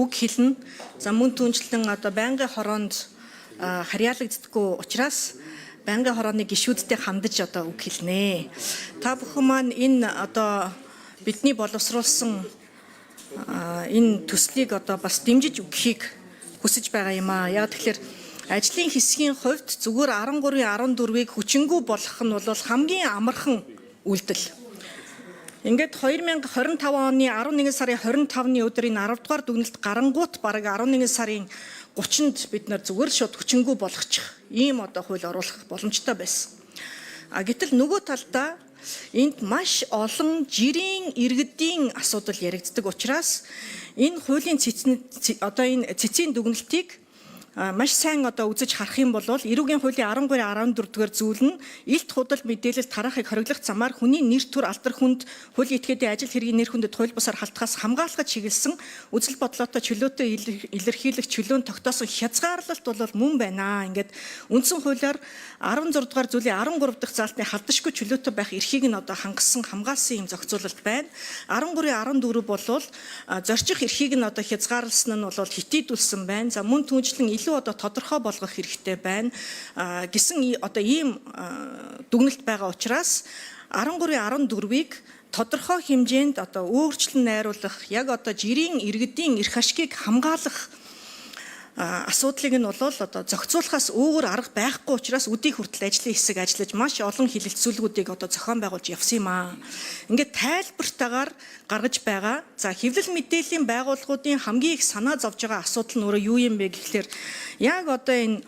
үг хэлнэ. За, мөн түнчлэн одоо байнгын хороонд харьяалагддаггүй учраас байнгын хорооны гишүүдтэй хандаж одоо үг хэлнэ. Та бүхэн маань энэ одоо бидний боловсруулсан энэ төслийг одоо бас дэмжиж өгөхийг хүсэж байгаа юм аа. Яг тэгэхээр ажлын хэсгийн хувьд зүгээр 13-ын 14-ийг хүчингү болгох нь бол хамгийн амархан үйлдэл. Ингээд 2025 оны 11 сарын 25-ны өдөр энэ 10 дугаар дүгнэлт гарангуут бараг 11 сарын 30-нд бид нар зүгээр шууд хүчингү болгочих ийм одоо хууль оруулах боломжтой байсан. А гэтэл нөгөө талдаа энд маш олон жирийн иргэдийн асуудал яригддаг учраас энэ хуулийн цэцэн, одоо энэ цэцийн дүгнэлтийг маш сайн одоо үзэж харах юм бол эрүүгийн хуулийн 13 14 дугаар зүйл нь илт худал мэдээлэл тараахыг хориглох замаар хүний нэр төр, алдар хүнд, хуулийн этгээдийн ажил хэргийн нэр хүндэд хууль бусаар халтахаас хамгаалахад чиглэсэн үзэл бодлоотой чөлөөтэй илэрхийлэх чөлөөнд тогтоосон хязгаарлалт бол мөн байна. Ингээд үндсэн хуулиар 16 дугаар зүйлийн 13 дахь заалтны халдашгүй чөлөөтэй байх эрхийг нь одоо хангасан, хамгаалсан юм зохицуулалт байна. 13 14 болвол зорчих эрхийг нь одоо хязгаарласан нь бол хитийдүүлсэн байна. За, мөн түнчлэн илүү одоо тодорхой болгох хэрэгтэй байна гэсэн одоо ийм дүгнэлт байгаа учраас 13 14-ийг тодорхой хэмжээнд одоо өөрчлөн найруулах, яг одоо жирийн иргэдийн эрх ашгийг хамгаалах асуудлыг нь бол одоо зохицуулахаас өөр арга байхгүй учраас өдий хүртэл ажлын хэсэг ажиллаж, маш олон хэлэлцүүлгүүдийг одоо зохион байгуулж явсан юм аа. Ингээд тайлбартаагаар гаргаж байгаа. За, хэвлэл мэдээллийн байгууллагуудын хамгийн их санаа зовж байгаа асуудал нь өөрөө юу юм бэ гэхлээр яг одоо энэ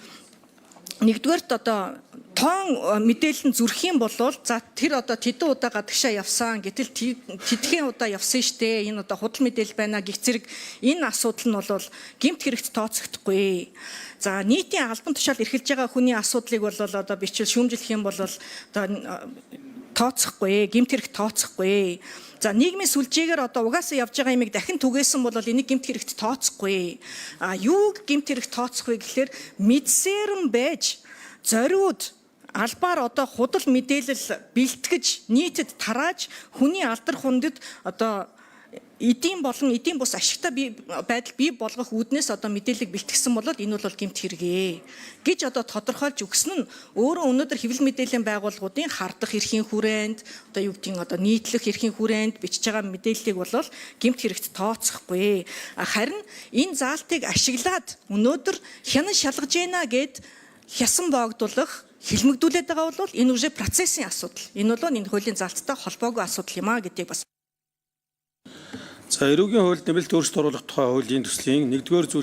нэгдүгээрт одоо тоон мэдээлэл нь зүрх юм бол за, тэр одоо тэдэн удаа гадагшаа явсан, гэтэл тэдхэн удаа явсан штэ, энэ одоо худал мэдээлэл байна гэх зэрэг энэ асуудал нь бол гэмт хэрэгт тооцогдохгүй. За, нийтийн албан тушаал эрхэлж байгаа хүний асуудлыг бол одоо бичил шүүмжлэх юм бол одоо тооцохгүй, гэмт хэрэг тооцохгүй. За, нийгмийн сүлжээгээр одоо угаасаа явж байгаа юмыг дахин түгээсэн бол энийг гэмт хэрэгт тооцохгүй. А юуг гэмт хэрэг тооцох вэ гэхлээр мэдсээр нь байж зориуд албаар одоо худал мэдээлэл бэлтгэж, нийтэд тарааж, хүний алдар хүндэд одоо эдийн болон эдийн бус ашигтай бий байдал бий болгох үүднээс одоо мэдээллийг бэлтгэсэн бол энэ бол гэмт хэрэгээ гэж одоо тодорхойлж өгсөн нь өөрөө өнөөдөр хэвлэл мэдээллийн байгууллагуудын хардах эрхийн хүрээнд, одоо юу гэдгийг, одоо нийтлэх эрхийн хүрээнд бичиж байгаа мэдээллийг бол гэмт хэрэгт тооцохгүй. Харин энэ заалтыг ашиглаад өнөөдөр хянан шалгаж гинэ гэд хясан боогдуулах, хилмигдүүлээд байгаа бол энэ уже процессын асуудал. Энэ бол энэ хуулийн заалттай холбоогүй асуудал юм а гэдгийг бас За, эрүүгийн хуульд нэмэлт өөрчлөлт оруулах тухай хуулийн төслийн 1-р зүйл